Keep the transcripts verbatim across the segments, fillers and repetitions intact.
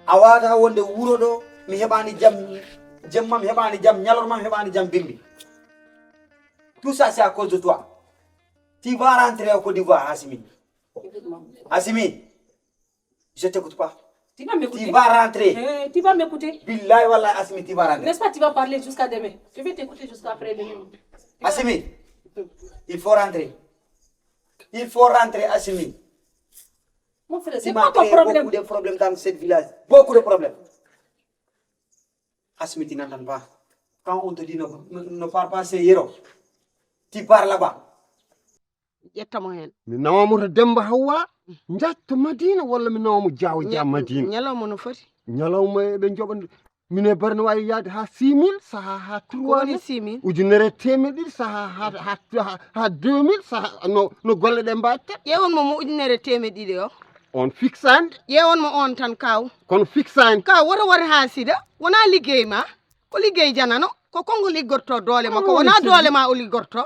A waata wonde wuro ɗo, mi heɓani jam, jemma mi heɓani jam, ñalorma mi heɓani jam, bimbi. Tout ça, c'est à cause de toi. Tu vas rentrer au Côte d'Ivoire, Assimi. Assimi, je t'écoute pas. Tu vas m'écouter. Tu vas rentrer. Eh, tu vas m'écouter. Billahi, wallahi, Assimi, tu vas rentrer. N'est-ce pas, tu vas parler jusqu'à demain. Je vais t'écouter jusqu'à après-demain. Assimi, il faut rentrer. Il faut rentrer, Assimi. Mon frère, c'est quoi ton problème? Tu m'as créé beaucoup de problèmes dans ce village. Beaucoup de problèmes. Assimi, tu n'entends pas. Quand on te dit ne, ne, ne parle pas ces Yero, tu pars là-bas. Ƴettamo heen. Mi nawamo to Demba Hawwa, njatto Madina, walla mi nawamo Jaawo Jaa Madina. Ñalawma no foti? Ñalawma eɓe njoɓa, mine barno wawi yaade ha six mille, saha ha trois mille, ujunere teemeɗe ɗiɗi, saha ha, ha, ha, ha deux mille, saha no, no golle ɗe mbatta. Ƴeewon mo, mo ujunere teemeɗe ɗiɗi o. On fiksande. Ƴeewon mo on tan kaw. Kono fiksani. Kaw, woto won ha sida, wona liggey ma. Ko liggey janano, ko konko liggorto doole makko, wona doole ma o liggorto.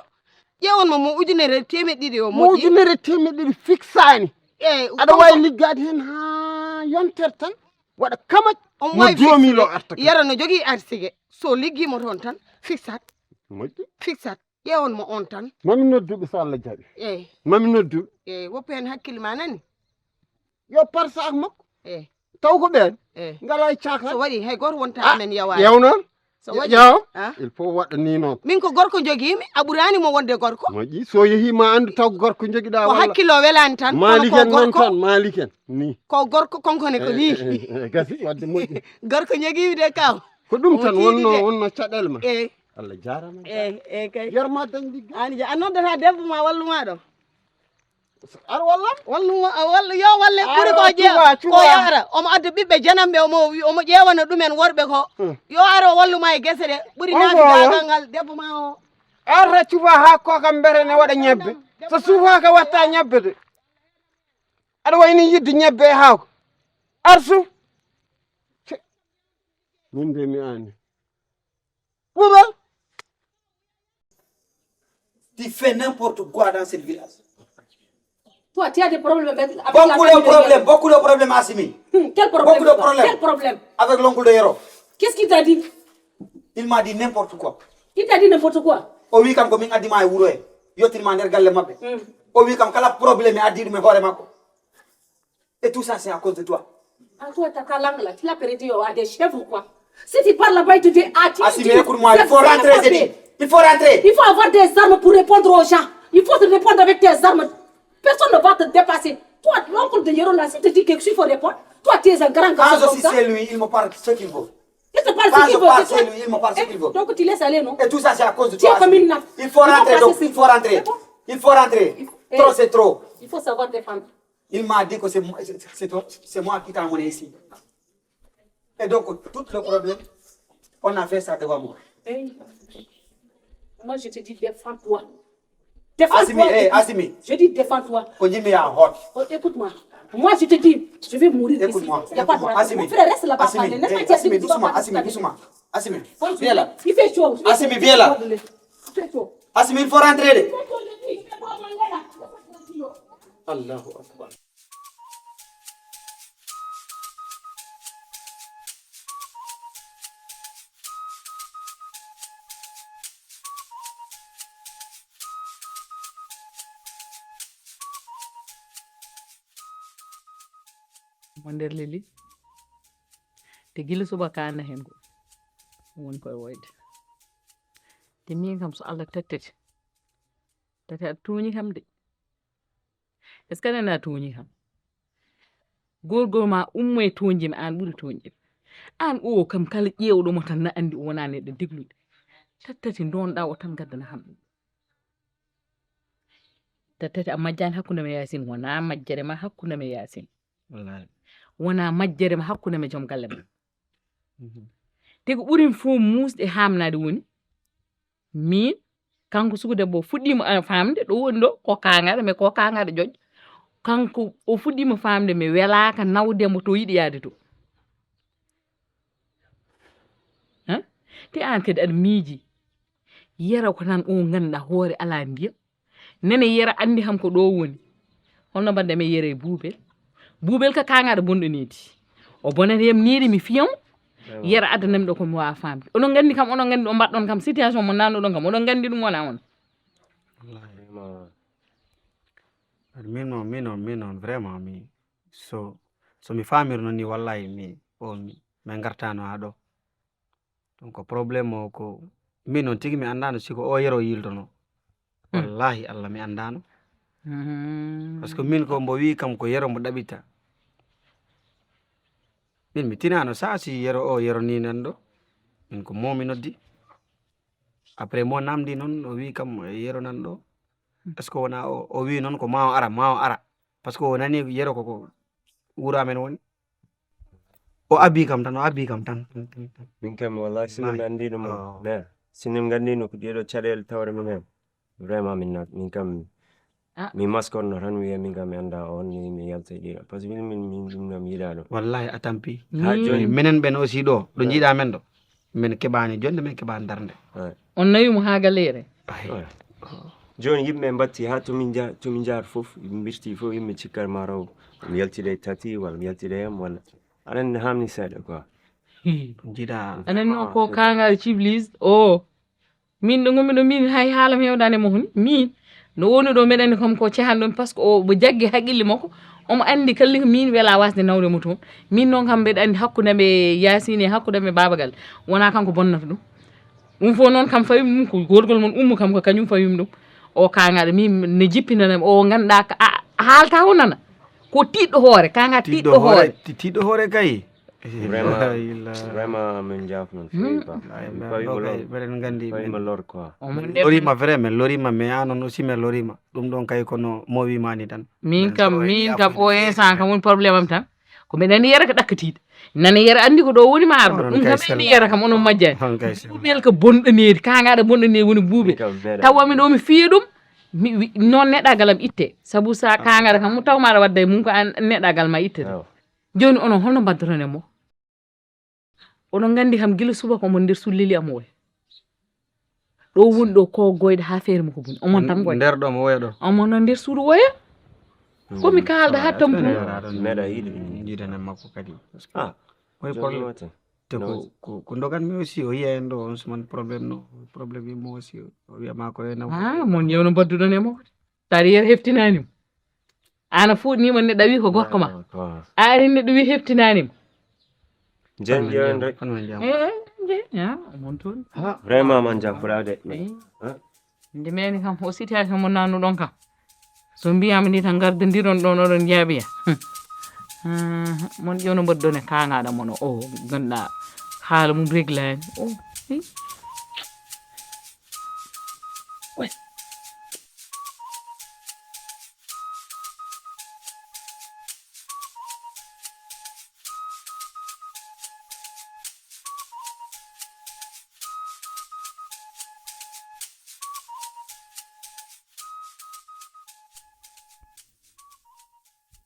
Ƴeewon mo, mo ujunere teemeɗe ɗiɗi o. Mo moƴƴi. Ujunere teemeɗe ɗiɗi fiksani. Eyi, aɗa wawi liggade hen ha yontere tan, waɗa kamaj. Omo wawi doomi lo arta. Yero no jogii arsige. So liggimo toon tan, fiksat. Moƴƴi. Fiksat. Ƴeewon mo on tan. Mami nodduɓe so Allah jaɓi. Eyi. Mami nodduɓe. Eyi, woppu hen hakkille ma nani. Yo par sac makko. Eyi. Taw ko ɓeen. Eyi. Ngala e caka. So waɗi, hay gooto wonta amen yawaani. Ƴeew noon. So waɗi, ƴeew. Ah. Il faut waɗa ni noon. Min ko gorko jogiimi, a ɓuraani mo wonde gorko. Moƴƴi, so yehi ma anndu taw ko gorko jogiɗa. Ko walla hakkille o welaani tan, kono ko gorko. Maalik en noon tan, Maalik en. Ni. Ko gorko, konkone ko ni. Eh, eh, eh, gasi, wadde moƴƴi. Gorko jogiimi de kaw. Ko ɗum tan wonno, wonno caɗeele ma. Eyi. Allah jaarama. Eyi, eyi kay. Yerma dañ ligga. An ja, a noddata debbo ma wallu ma ɗo. Ar wallam? Wallu ma, wallu, yo walle ɓuri ko jeeya. Ko yo ara. Omo adda ɓiɓɓe janamɓe, omo wi-, omo ƴeewana ɗumen worɓe ko. Hmm. Yo ara o wallu ma e gese ɗe. Ɓuri naati daagal ngal debbo ma o. Arta cufa ha ko kam mbere ne waɗa ñebbe. So sufa ka watta ñebbe de. Aɗa wayni yidde ñebbe e haako. Arsu. Min de mi ani. Ɓuuɓal. Tu fais n'importe quoi dans ce village. Toi, tu as des problèmes avec, avec la famille de Yero. Beaucoup de problèmes, beaucoup de problèmes, Assimi. Hmm, quel problème? Beaucoup de problèmes. Quel problème? Avec l'oncle de Yero. Qu'est-ce qu'il t'a dit? Il m'a dit n'importe quoi. Il t'a dit n'importe quoi? O wi kam ko min addi ma e wuro he. Yottin ma nder galle maɓɓe. Hmm. O wi kam kala problème addi ɗum e hoore makko. Et tout ça, c'est à cause de toi. Ah, toi, t'as ta langue là, tu l'as perdu à des chèvres ou quoi? Si tu parles là-bas, il te dit, ah, tu, Assimi, écoute-moi, il faut rentrer, j'ai dit. Il faut rentrer. Il faut avoir des armes pour répondre aux gens. Il faut te répondre avec tes armes. Personne ne va te dépasser. Toi, l'oncle de Yero là, si te dit quelque chose, il faut répondre. Toi, tu es un grand garçon comme ça. Quand je suis chez lui, il me parle ce qu'il veut. Il te parle ce qu'il veut, c'est toi. Quand je pars chez lui, il me parle ce qu'il veut. Eh, donc tu laisses aller, non? Et tout ça, c'est à cause de toi, Assimi. Il faut rentrer, donc, il faut rentrer. Il faut rentrer. Trop, c'est trop. Il faut savoir défendre. Il m'a dit que c'est moi, c'est, c'est toi, c'est moi qui t'ai amené ici. Et donc, tout le problème, on a fait ça devant moi. Hey. Moi, je te dis, défends-toi. Défends-toi. Assimi, eh, Assimi. Je dis, défends-toi. Ko jiɗmi ya hoot. Oh, écoute-moi. Moi, je te dis, je vais mourir ici. Écoute-moi, écoute-moi. Il y a pas de raison. Assimi. Mon frère, reste là-bas, Assimi, parler. N'est-ce pas, eh, tu as dit que tu dois partir. Assimi, doucement, Assimi, doucement. Assimi, viens là. Il fait chaud. Assimi, viens là. Il fait chaud. Assimi, il faut rentrer. Allahu akbar. Mo nder leli. Te gila subaka na hen go. Won koye woyde. Te min kam so Allah tattete. Tati aɗa tooñi kam de. Est-ce que a nana tooñi kam? Gorgol ma ummo e tooñde mi, an ɓuri tooñde mi. An o kam kala ƴeewɗo mo tan na anndi o wona neɗɗo degluɗo. Tattati ndonɗa o tan gaddana kam ɗum. Tattati a majjani hakkunde me Yaasin, wona majjere ma hakkunde me Yaasin. Wallahi. Wona majjere ma hakkunde me joom galle ma. Mhm. Te ko ɓuri fof muusde e haamnaade woni, miin, kanko suku debbo o fuɗɗiima, ah, faamde ɗo woni ɗo, ko kaŋŋare, mais ko kaŋŋare joƴƴo. Kanko o fuɗɗiima faamde mi welaaka nawde mo to yiɗi yahde to. Hã? Te aan kadi aɗa miiji. Yero ko tan o ngannduɗaa hoore alaa ndiyam. Nene Yero anndi kam ko ɗo woni. Holno mbaɗden e Yero e Buubel? Buubel ka kaŋŋare bonɗo needi. O bonata yam niiri mi fiyam. Yero addanam ɗo ko mi waawa faamde. Oɗon nganndi kam, oɗon nganndi ɗo mbaɗɗon kam, situation mo nannuɗon kam, oɗon nganndi ɗum wona on. Min noon min noon min noon vraiment mi so so mi faamir noon ni wallahi mi o mi min ngartano haa ɗo. Donc problème o ko min noon tigi mi anndano siko o yero yiltono. Wallahi Allah mi anndano. Parce que min ko mbo wi kam ko yero mbo ɗaɓita. Min mi tinano sa si yero o yero ni nan ɗo. Min ko mo mi noddi. Après mo namdi noon o wi kam yero nan ɗo. Est ce que wona o wi noon ko ma o ara ma o ara. Parce que o nani yero koko wuro amen woni. O abi kam tan o abi kam tan. Min kam wallahi sino mi anndino mo mais sino mi anndino ko ɗeɗo caɗele tawre mum hen. Vraiment min noon min kam mi maskorno tan wiya min kam mi annda on ni mi yalta e ɗiɗo parce que min min min ɗum noon mi yiɗa ɗum. Wallahi a tampi. Ha joni minen ɓen aussi ɗo ɗo jiiɗa men ɗo. Min keɓani jonde min keɓani darde. On nawi mo ha galleere. Joni yimɓe mbatti ha tomin ja tomin jaar fof mbirti fof yimɓe cikkar ma raw mi yaltide tati walla mi yaltide yam walla aɗa anndi hamni seeɗa quoi. Jiiɗa. Anan no ko kangal ciblis o. Min ɗo ngonmi ɗo min hay haala mi hewdani mo hon min no woni ɗo meɗani kam ko cehan ɗon par ce que o mo jaggi haqqille makko omo anndi kalli ko min wela wasde nawde mo toon min noon kam mbeɗa anndi hakkude am e yasine hakkude am e babagal wona kanko bonnata ɗum ɗum fof noon kam fawi ɗum ko gorgol mon ummu kam ko kañum fawimi ɗum o kangaɗo min ne jippinanam o ganduɗa a haalta o nana ko tiɗɗo hoore kanga tiɗɗo hoore tiɗɗo hoore kay vraiment vraiment min jaafno fewi ba mbeɗen gandi fawima lor quoi lorima vrai min lorima mais an on aussi min lorima ɗum ɗon kay kono mo wimani tan min kam min kam o instant kam woni problème am tan ko mbeɗa anndi yere ko ɗakkatiɗo nana yere anndi ko ɗo woni ma arɗo ɗum kam anndi yere kam onon majjani buubel ko bonɗo needi kangaɗo bonɗo needi woni buubel tawa mi ɗo mi fiya ɗum mi noon neɗɗagal am itte sabu sa kangaɗo kam taw maɗa wadda e mum ko an neɗɗagal ma itte tan joni onon holno mbaddotoɗen mo oɗon nganndi kam gila subaka omo nder sulleli am oya ɗo woni ɗo ko goyɗo ha feere makko boni omon tan goyɗo nder ɗo mo woya ɗo omon no nder suudu woya komi kaalda ha tampu meɗa yiɗi ɗum jiidana makko kadi ah koye problème te ko ko doganmi aussi o yiya en ɗo on suman problème no problème yimmo aussi o wiyama ko en ah mon yewno mbadduɗon e mo taari yer heftinanimo an a fuɗnima neɗɗo wi ko gorko ma a ari neɗɗo wi heftinanimo jen ƴewen rek mon toon vraiment man jam fulaade nde meni kam o situation mo nannuɗon kam so mbiyama ni tan gardodiron ɗon oɗon jaabiya mon ƴewno mbaɗɗon e kangaɗa mon o ganduɗa haala mum reglani o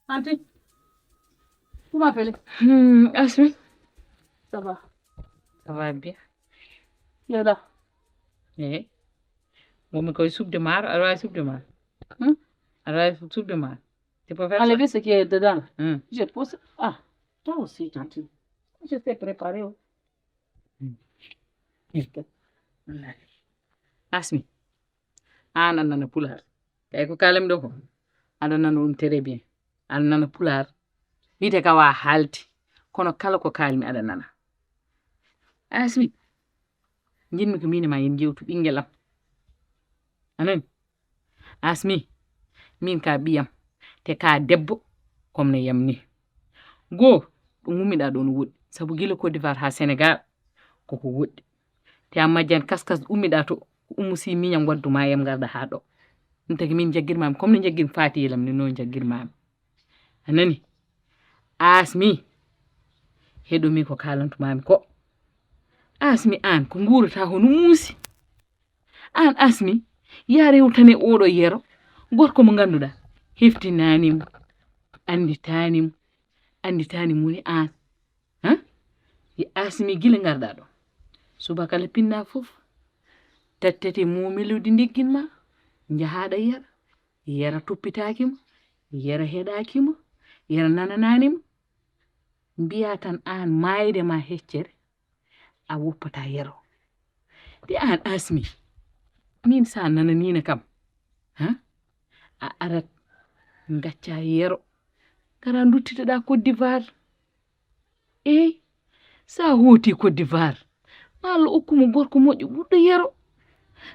Auntie, comment appelle Hmm, Asmi, Ça va. Ça va bien. Yoda. Eh. Momi koy subde maaro, aɗa waawi subde maaro. Aɗa waawi subde maaro. Tu peux faire ça. Enlevez ce qui est dedans. Hmm. Je pose. Ah, toi aussi, tantine. Je sais préparer. Oh. Asmi, an a nana pulaar. Tawi ko kalami ɗo ko aɗa nana ɗum très bien. Aɗa nana pulaar. Wiyte ka wa haalti. Kono kala ko kalmi aɗa nana. Asmi, jinmi ko min e ma yen jewtu ɓinngel am. A nani? Asmi, min ka ɓiyam, te ka debbo, comme no yam ni. Goo, ɗo ngummiɗa ɗo no woɗɗi, sabu gila Côte d'Ivoire ha Sénégal, koko woɗɗi. Te a majjan kaskas ummiɗa to, ko ummu si miñam waddu ma yam ngarɗa ha ɗo. Ɗum tagi min jaggirmami, comme no jaggirmi Fati yelam ni, no jaggirmami. A nani? Asmi, heɗomi ko kalantumami ko. Asmi an, ko nguurata hono muusi. An Asmi, ya rewtane oɗo yero, gorko mo ngannduɗa, heftinanimo, anditanimo, anditanimo woni an. Hã? Ye Asmi gila ngarɗa ɗo. Subaka le pinna fof, tattete momiludi ndiggin ma, njahaɗa yera, yera toppitaki ma, yera heɗaki ma, yera nananani ma. Mbiya tan aan maayde ma heccere, a woppataa Yero. De aan Asmi, miin so a nananiino kam, ha? A arat, ngacca Yero, ngara nduttitoɗaa Côte d'Ivoire. Eey, so a hooti Côte d'Ivoire, ma Allah okku mo gorko moƴƴo ɓurɗo Yero.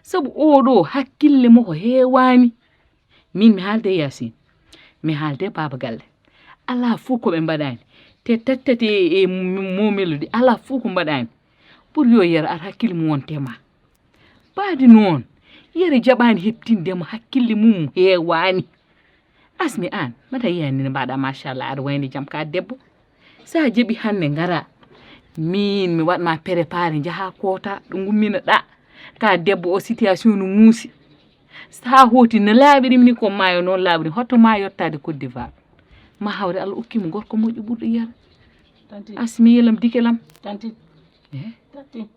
Sabu oo ɗoo hakkille mo ko heewaani. Miin mi haalde Yaasin, mi haalde Baaba Galle. Alaa fof ko ɓe mbaɗaani. Te tattati e, e mo-, mo Melodi, alaa fof ko mbaɗaani. Pour yo Yero ar hakkille mum wonte ma. Mbaadi noon, Yero jaɓaani heɓtinde mo hakkille mum heewaani. Asmi aan, mata yiyani ne mbaɗa machallah, aɗa wayni jam ka debbo. Sa jaɓi hannde ngara, min mi waɗ ma préparé, njaha koota ɗo ngummina ɗa. Ka debbo o situation no muusi. Sa hooti no laaɓiri ni ko maayo noon laaɓiri, hoto ma yottade Côte d'Ivoire. Ma hawre Allah okkimo gorko moƴƴo ɓurɗo Yero. Tanti, Asmi yelam dikelam. Tanti, Eh? Tanti,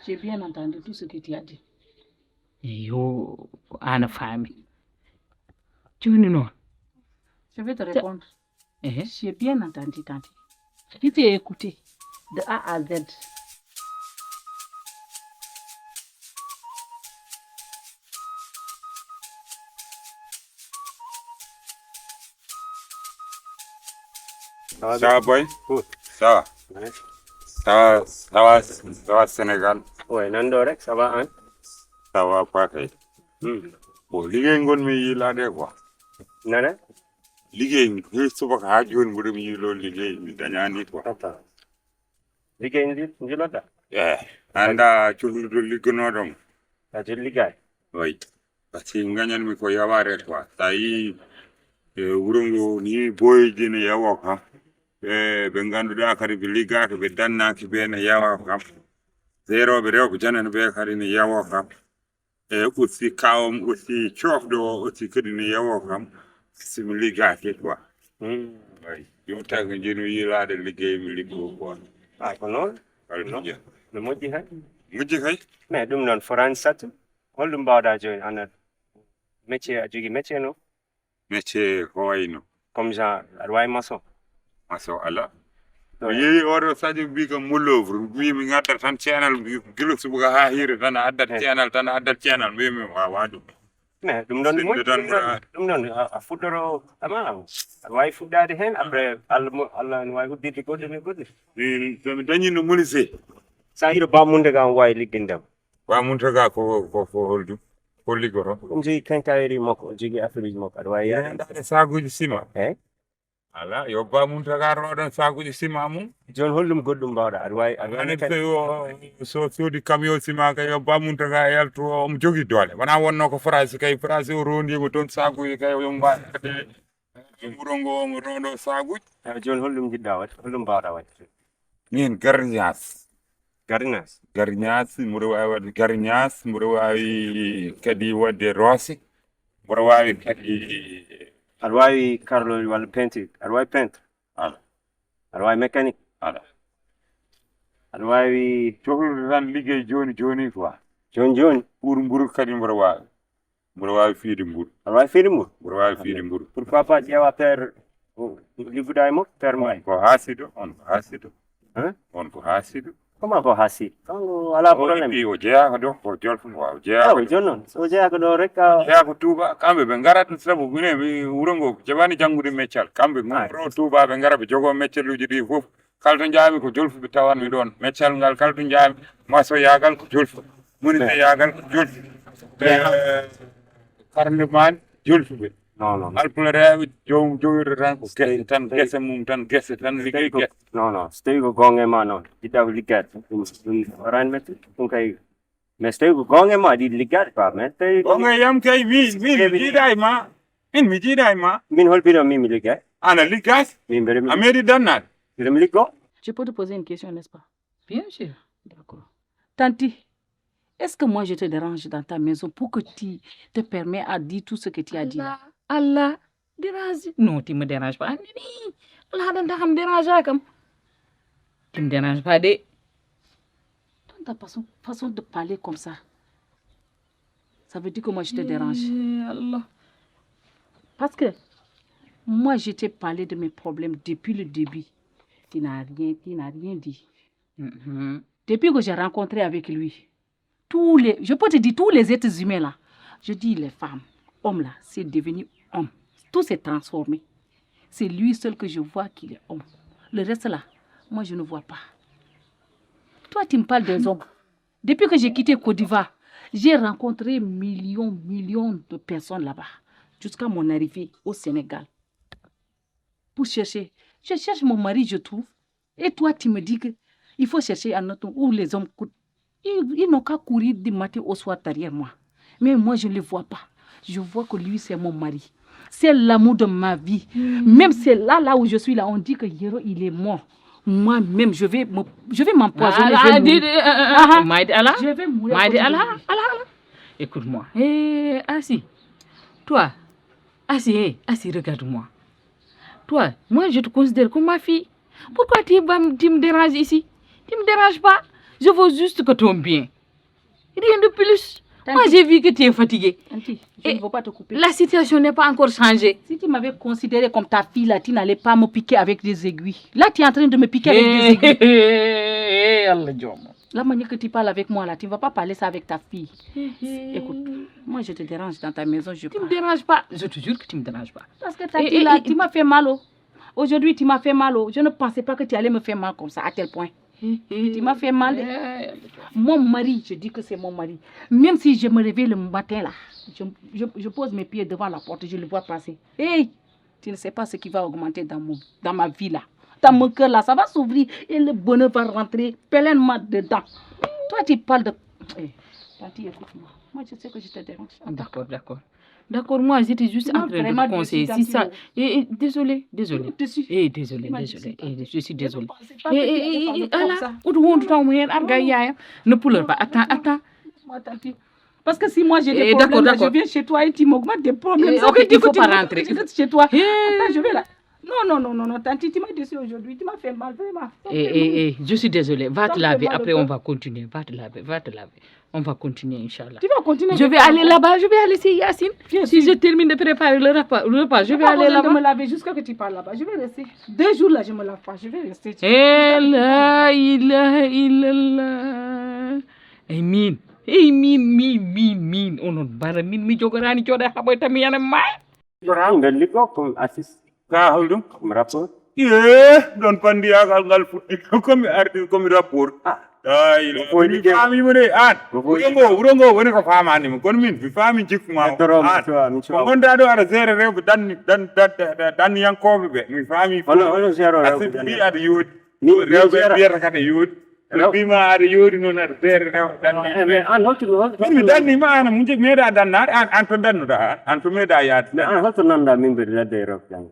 j'ai bien entendu tout ce que tu as dit. Yo, ana faami. Jooni noon. Je vais te répondre. Ehe. J'ai bien entendu, Tanti. Je t'ai écouté de A à Z. Ça va boy? Good. Ça va? Ouais. Ça va, ça va, ça va Sénégal? Ouais, nan ɗo rek, ça va, hein? Ça va pas kay. Hmm. Bon, liggéey ngon mi yiilaade quoi. Nana? Liggéey, ni subaka haa jooni mboɗo mi yiiloo liggéey, mi dañaani quoi. Attends. Liggéey ndi, njiloɗa? Eh, annda culluɗo ligganooɗo mo. A jel liggaay? Oui. Par ce que ngañanmi ko yawaare quoi. Sa yii, e wuro ngo ni boyeji ne yawo kam. E ɓe ngannduɗaa kadi ɓe liggaaki, ɓe dannaaki ɓe ne yawo kam. Seerooɓe rewɓe janani ɓe kadi ne yawo kam. E aussi kawam aussi coofɗo o aussi kadi ne yawo kam. Si mi liggaaki quoi. Hmm. Ay, ɗum tagi jenu yiilaade liggey mi liggo quoi. Ah, ko noon? Alhamdulillah. No moƴƴi hay? Moƴƴi kay. Mais ɗum noon foraani sattu. Holɗum mbaawɗaa jooni, an aɗa métier, a jogii métier no? Métier ko wayno? Comme genre, aɗa waawi maçon? Maçon alaa. Mi yeeyi oɗo Sadio mbi kam mo l'œuvre, mbi mi ngaddat tan ceenal, mbi gila subaka haa hiire tan, a addat ceenal tan, a addat ceenal, mbi mi waawaa ɗum. Mais ɗum ɗon Sinno tan ɗum ɗon, mbaɗa- ɗum ɗon a, a fuɗɗoro, ama, aɗa waawi fuɗɗaade heen, après, Allah mo, Allah no waawi uddirde goɗɗum e goɗɗum. Min, so mi dañiino menuisier. Sa hiɗo bammunde kam waawi liggindam. Ba Muntaga ko, ko, ko holɗum? Ko liggoto? Ɗum jogii quincaillerie makko, o jogii affaire uji makko, aɗa waawi yaade. Ndaade saaguuji sima. Eh? Alaa, yo Ba Muntaga rooɗon saaguuji sima mum. Jooni holɗum goɗɗum mbaawɗa? Aɗa waawi, aɗa waawi Ane kadi so, so soodi camion sima kay, yo Ba Muntaga yaltu, omo jogii doole. Wonaa wonno ko France kay, France o rondiima toon saaguuji kay, omo mbaɗa kadi wuro ngo, omo rondo saaguuji. Ewa, jooni holɗum njiɗɗa waɗde? Holɗum mbaawɗa waɗde? Min gardiñas. Gardiñas? Gardiñas, mboɗo waawi waɗde gardiñas, mboɗo waawi kadi waɗde roose, mboɗo waawi kadi Aɗa waawi carreleur walla peinture? Aɗa waawi peintre? Alaa. Aɗa waawi mécanique? Alaa. Aɗa waawi Cohlude tan liggey jooni jooni quoi. Jooni jooni? Pour mburu kadi mboɗo waawi. Mboɗo waawi fiyde mburu. Aɗa waawi fiyde mburu? Mboɗo waawi fiyde mburu. Pourquoi pas ƴeewa père, o, ligguɗa e makko, père Mbaye? On ko haasido, on ko haasido. Hein? On ko haasido. Comment ko haasido? Kanko alaa problème. O itti, o jeyaaka ɗo, ko Jolfo, waaw, o jeyaaka ɗo. Jooni noon, so o jeyaaka ɗo rek, a jeyaaka Touba, kamɓe ɓe ngarat sabu minen, mi, wuro ngo, jaɓaani janngude meccal. Kamɓe, mum, pro Touba, ɓe ngara, ɓe jogoo meccaluuji ɗi fof. Kala to njaami ko Jolfuɓe tawanmi ɗoon. Meccal ngal kala to njaami, masoyaagal ko Jolfuɓe. Menuisier yaagal ko Jolfuɓe. Eh, karnde maan Jolfuɓe. Non, non. Alpulaar rewɓe jow-, jowirta tan ko gese tan, gese mum tan, gese tan, liggey gese. Non, non. So tawii ko goonga e ma noon, jiɗɗa ko liggaade. Ɗum, ɗum waraani mette, ɗum kay. Mais so tawii ko goonga e ma, aɗa yiɗi liggaade quoi. Mais so tawii ko goonga e yam kay, mi, mi, mi jiidaa e ma. Min mi jiidaa e ma. Min hol bino min mi liggaay? Ana liggaade? Min mbeɗa mi A meeɗi dannaade? Mbeɗa mi liggo. Je peux te poser une question, n'est-ce pas? Bien sûr. D'accord. Tanti, est-ce que moi je te dérange dans ta maison pour que tu te permets à dire tout ce que tu as dit là? Allah, Allah, dérange. Non, tu me déranges pas. Ah, Nini, Allah, haɗanta kam dérange kam. Tu me déranges pas de. Dans ta façon, façon de parler comme ça, ça veut dire que moi je te dérange. Eh, Allah. Parce que moi, je t'ai parlé de mes problèmes depuis le début. Tu n'as rien, tu n'as rien dit. Mhm. Depuis que j'ai rencontré avec lui, tous les, je peux te dire, tous les êtres humains là, je dis les femmes, hommes là, c'est devenu homme. Tout s'est transformé. C'est lui seul que je vois qu'il est homme. Le reste là, moi je ne vois pas. Toi, tu me parles des hommes. Depuis que j'ai quitté Côte d'Ivoire, j'ai rencontré millions, millions de personnes là-bas, jusqu'à mon arrivée au Sénégal. Pour chercher. Je cherche mon mari, je trouve. Et toi, tu me dis que il faut chercher un autre où les hommes courent. Ils, ils n'ont qu'à courir du matin au soir derrière moi. Mais moi, je ne les vois pas. Je vois que lui, c'est mon mari. C'est l'amour de ma vie. Même c'est là, là où je suis là, on dit que Yero, il est mort. Moi-même, je vais me- je vais m'empoisonner. Je vais mourir. Maayde alaa. Je vais mourir à Maayde côté de alaa lui. Alaa alaa. Écoute-moi. Hé, Asi. Toi, Asi, hé, Asi, regarde-moi. Toi, moi, je te considère comme ma fille. Pourquoi tu, vas me- tu me déranges ici? Tu me déranges pas. Je veux juste que ton bien. Rien de plus. Moi, Tanti. J'ai vu que tu es fatiguée. Tanti, je Et ne veux pas te couper. La situation n'est pas encore changée. Si tu m'avais considéré comme ta fille là, tu n'allais pas me piquer avec des aiguilles. Là, tu es en train de me piquer avec des Hé, aiguilles. hé, hé, Allah jooma. La manière que tu parles avec moi là, tu ne vas pas parler ça avec ta fille. Écoute, moi je te dérange dans ta maison, je Tu me pars. Déranges pas. Je te jure que tu me déranges pas. Parce que ta Et- fille et- là, et- tu m'as fait mal. Oh. Aujourd'hui, tu m'as fait mal. Oh. Je ne pensais pas que tu allais me faire mal comme ça, à tel point. Tu m'as fait mal. Mon mari, je dis que c'est mon mari. Même si je me réveille le matin là, je, je- je pose mes pieds devant la porte, je le vois passer. Hey, tu ne sais pas ce qui va augmenter dans, mon, dans ma vie là. Dans mon cœur là, ça va s'ouvrir et le bonheur va rentrer pleinement dedans. Toi, tu parles de. Eh, Tanti, écoute-moi. Moi, je sais que je te dérange. D'accord, d'accord. D'accord, moi j'étais juste Tu en m'as train de vraiment te conseiller. déçu, Si ça. Tanti. Eh, eh, désolé, désolé. Déçu. Eh, désolé, Tu m'as désolé. déçu, Eh, je suis Je ne désolé. pensais pas Eh, que tu eh, allais eh, parler eh, comme Ala, ça. Udu wondu taw mo heen arga Non. Yaya. Ne pleure pas. Attends, attends. Moi, Tanti. Parce que si moi j'ai Eh, des d'accord, problèmes, là, d'accord. Je viens chez toi et tu m'augmentes des problèmes. Eh, Ça ok, veut dire il faut que pas tu- rentrer. Je reste chez toi. Eh. Attends, je vais là. Non, non, non, non, non, Tanti, tu m'as déçu aujourd'hui. Tu m'as fait mal, vraiment. Ça Eh, fait mal. Eh, eh, je suis désolé. Va Ça te me laver. fait mal Après, au on cœur. Va continuer. Va te laver. Va te laver. On va continuer, Inch'Allah. Tu vas continuer. Je vais aller là-bas. Je vais aller chez Yacine. Bien Si sûr. Je termine de préparer le repas, le repas, je J'ai vais pas aller besoin de là-bas. Me laver jusqu'à que tu parles là-bas. Je vais rester. Deux jours là, je me lave pas. Je vais rester. Eh, la ilaha illallah. Ey min, ey min, min, min, min. Onon bara min mi jogorani joɗe haɓoyta mi yana maaya. Ɓe liggo comme artiste, Ka holɗum? Comme rapport. Ee, ɗon pandiyagal ngal fuɗɗi. Komi artiste, komi rapport. Ay, Ko foy mi liggey. Faamimo de an. Ko foy Wuro ngo, wuro ngo woni ko faamani mo. Kono min mi faami jikku ma. Heddoro mi An. cuwa mi Ko cuwa. Ngonda ɗo aɗa seere rewɓe dan dan dan dan dan yankoɓe ɓe. Mi faami. Hono hono zéro A rewɓe sippi dan. Aɗa yoodi. Min min Rewɓe zéro. Mbiyata kadi yoodi. Rew- Mbima aɗa yoodi noon aɗa seere rewɓe dan. Eh, mais an holto holto Min mi danni ma an mo jogmi meeɗa dannaade an an to dannuɗa an an to meeɗa yaade. Mais an holto nanɗa min mbiɗa ladde e rewɓe dan.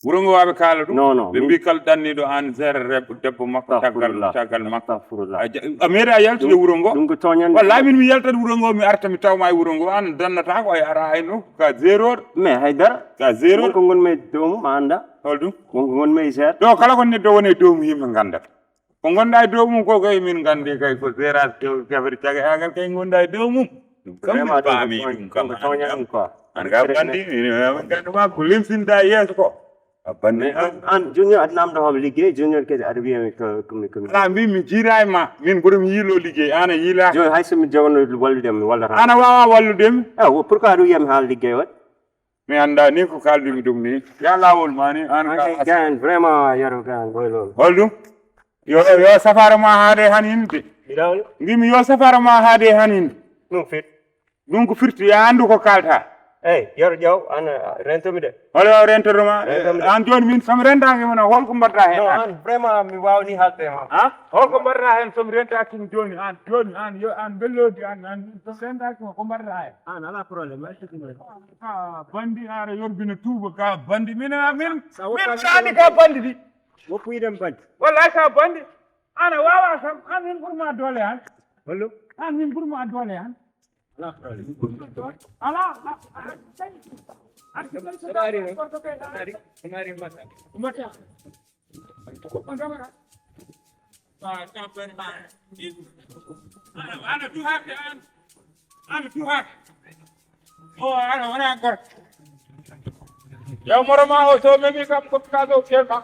Wuro ngo waɓe kaala ɗum. Non, non, Ɓe min- mbi kala danniɗo an seere rewɓe debbo makko caggal Astagfirullah. Caggal makko. Astagfirullah. A ja- a meeɗa yaltude wuro ngo. Ɗum ko tooñande. Wallay min mi yaltat wuro ngo mi arta mi tawma e wuro ngo an dannata ko ay ara hayno ka zéro. Mais haydara. Ka zéro. Wonko gonmi e dow mum a annda. Holɗum? Wonko gonmi e seeɗa. Ɗo kala ko neɗɗo woni e dow mum yimɓe ngandata. Ko ngonɗa e dow mum ko kay min nganndi kay ko zérage jabri cagayagal kay ngonɗa e dow mum. Ɗum kam mi Vraiment, faami ɗum ɗum ko kam ɗum ko tooñan ɗum quoi. An ka bandi min nganduma ko limsinta yeeso ko. A bandi Mais an an junior aɗa namdo homo liggey junior kadi aɗa wiyami ko komi komi. Ala mbi mi jiira e ma min mboɗo mi yiilo liggey an a yiila. Joni hay so mi jogano wallude mi wallata. An a wawa wallude mi. Pourquoi aɗa wiyami haala liggey waɗ? Mi annda ni ko kaldumi ɗum ni. Ya lawol ma ni an An kay ka. Gayan vraiment yaro Gayan boy lool. Holɗum? Yo yo safara ma haade han hinde. Bilaw. Mbimi yo safara ma haade han hinde. Ɗum fit. Ɗum ko firti ya anndu ko kalta. Ey yaro ƴaw an rentomi de. Hol waw rentoto ma. Rentomi de. An joni min somi rentaki mon holko mbaɗɗa hen Non an. An vraiment mi wawni haalde ma. Ha? Holko mbaɗɗa hen somi rentaki mo joni an joni an yo an bellodi an an min somi rentaki mo ko mbaɗɗa hen. An ala problème. Ka bandi ara yorbina tuuba ka bandi min min Sa woppa min ani ka bandi di. Woppu yiɗen bandi. Wallahi ka bandi. Ana wawa kam an min ɓurma doole an. Hollo? An min ɓurma doole an. Ala problème. Ala. Ɗum ari no. Ɗum ari. Ɗum ari mbaɗa. Ana duhade an. Ana duhade. O ana wona gorko. Yaw moro ma o so memi kam ko ka ɗo kelma.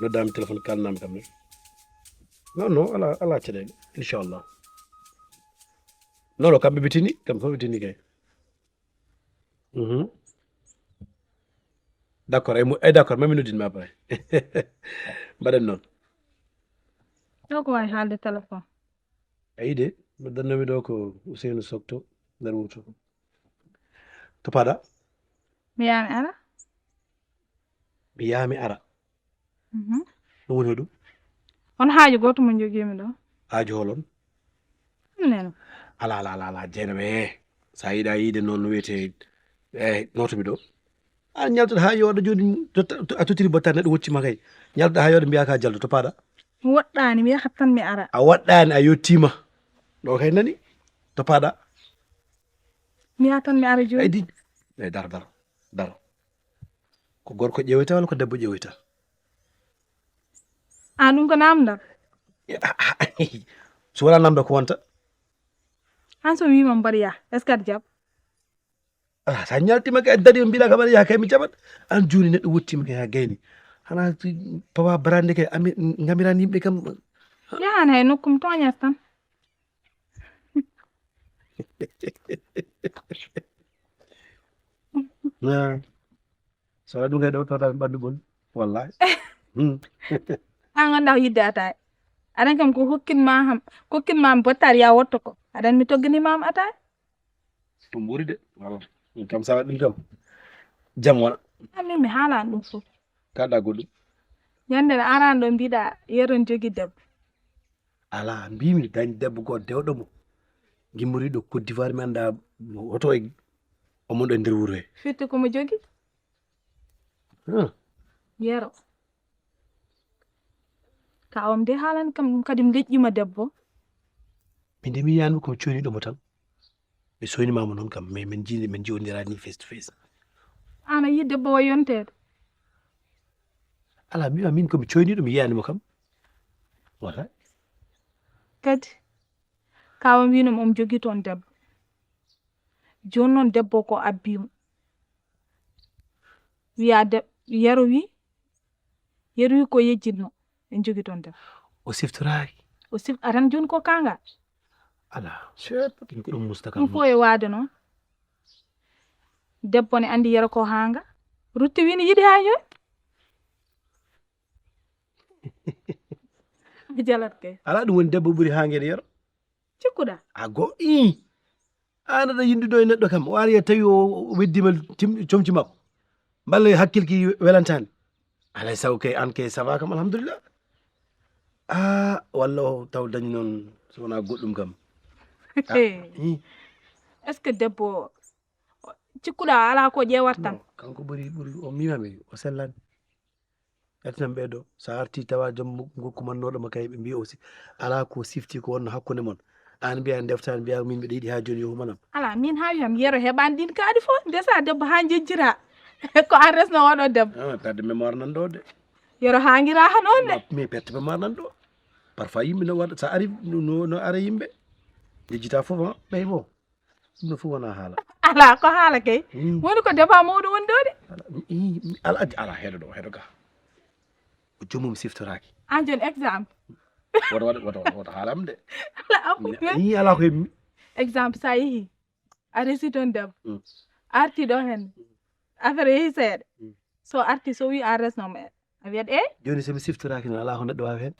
Noddaami téléphone, kalnaami kam ne. Non non, ala ala caɗeele, inchallah. Non non, kamɓe ɓe tini, kamɓe fof ɓe tini kay. Mhm. D'accord, ay mu- ay d'accord, mami noddin ma après. Mbaɗen noon. Ɗo ko wawi haalde téléphone. Ayi de, noddannomi ɗo ko Ousseynou Sokto nder wuto. To paɗa? Mi yaami ara. Mi yaami ara. Mhm. Ɗum woni hoɗum? On haaju gooto mo jogiimi ɗo. Haaju holon? Neno. Ala ala ala ala, jeenama e. Sa yiɗa yiide noon no wiyete, e nootomi ɗo. A ñaltat ha yooɗa joni, to- to- a totiri batta neɗɗo wocci ma kay. Ñaltat ha yooɗa mbiya ka jaldo, to paɗa? Mi woɗɗaani, mi yahat tan mi ara. A waɗɗaani, a yottima. Ɗo kay nani? To paɗa? Mi yahat tan mi ara jooni. Ay di. Ay daro daro. Daro. Ko gorko ƴeewita walla ko debbo ƴeewita? An ɗum ko namdal. So wona namda ko wonta? An so wima mbaɗa yaha, est ce que aɗa jaɓa? Ah, sa ñaltima kay dari o mbiɗa kam aɗa yaha kay mi jaɓat. An joni neɗɗo wottima kay ha gayni. Hana papa barande kay ami ngamirani yimɓe kam. Yahan hay nokkum toñat tan. So waɗi ɗum kay ɗo tawata mi ɓanndu ɓol. Wallahi. An ganda ko yidde ataya. Aɗan kam ko hokkinma ham, kokkinma mi bottari ya wotto ko. Aɗan mi togginima am ataya. Ɗum ɓuri de. Wala. Ɗum kam sa waɗi ɗum kam. Jam wona. Amin mi haalani ɗum fof. Kaɗa goɗɗum. Ñande nde arani ɗo mbiɗa yeron jogi debbo. Ala mbimi dañ debbo goto dewɗo mo. Gimmoriɗo Côte d'Ivoire mi anda hoto e omon ɗo e nder wuuro he. Firti komo jogi. Huh. Yero. Ka on de haalani kam ɗum kadi mi leƴƴima debbo. Min de mi yiyanmi komi coyniɗo mo tan. Mi soynimama noon kam mais min jiidi min jiwondirani face to face. An a yi debbo o yonteede. Ala mi min komi coyniɗo mi yiyanimo kam. Wala. Kadi kawa mbino omo jogii toon debbo. Jooni noon debbo ko abbimo. Wiya de yero wi yero wi ko yejjitno en jogii toon debbo. O siftoraaki. O sif atan jooni ko kanga. Ala. Ɗum ko ɗum musta kam. Ɗum fof e waade noon. Debbo ne andi yero ko hanga. Rutti wini yiɗi ha jooni. A jalat kay. Ala ɗum woni debbo ɓuri hangede yero. Cikkuɗa. A go i. An aɗa yinduɗo e neɗɗo kam o ari tawi o weddima comci makko. Mballa hakkilki welantani. Alay sago kay an kay sava kam alhamdulillah. A walla o taw dañi noon so wona goɗɗum kam. Est ce que debbo cikkuɗa ala ko ƴewat tan? Kanko ɓuri ɓuri o mimami o sellani. Ɓertam ɓeɗo so arti tawa joom ngokku mannoɗo mo kay ɓe mbiya aussi ala ko sifti ko wonno hakkunde mon. An mbiya defta an mbiya min mbiɗa yiɗi ha joni yohumanam. Ala min ha wiyam yero heɓani ɗin kaɗi fof ndesa debbo ha jejjira. Ko an resno oɗo debbo. Ah, perde mémoire nan ɗo de. Yero hangira ha noon de. Mi perte mémoire nan ɗo. Parfois yimɓe no waɗa sa ari no ara yimɓe jejjita fof ɓay fof. Ɗum no fof wona haala. Ala ko haala kay. Woni ko débat mawɗo woni ɗo de. Ala ala heɗo ɗo heɗo ga. O joomum siftoraaki. An joni exemple. Woto woto woto woto haalam de. Ala afu. Yi ala ko yimmi. Exemple sa yehi. A resi toon debbo. Arti ɗo hen. Affaire yehi seeɗa. So arti so wi a resnoma. A wiyat e. Joni somi siftoraaki noon ala ko neɗɗo waawi heen.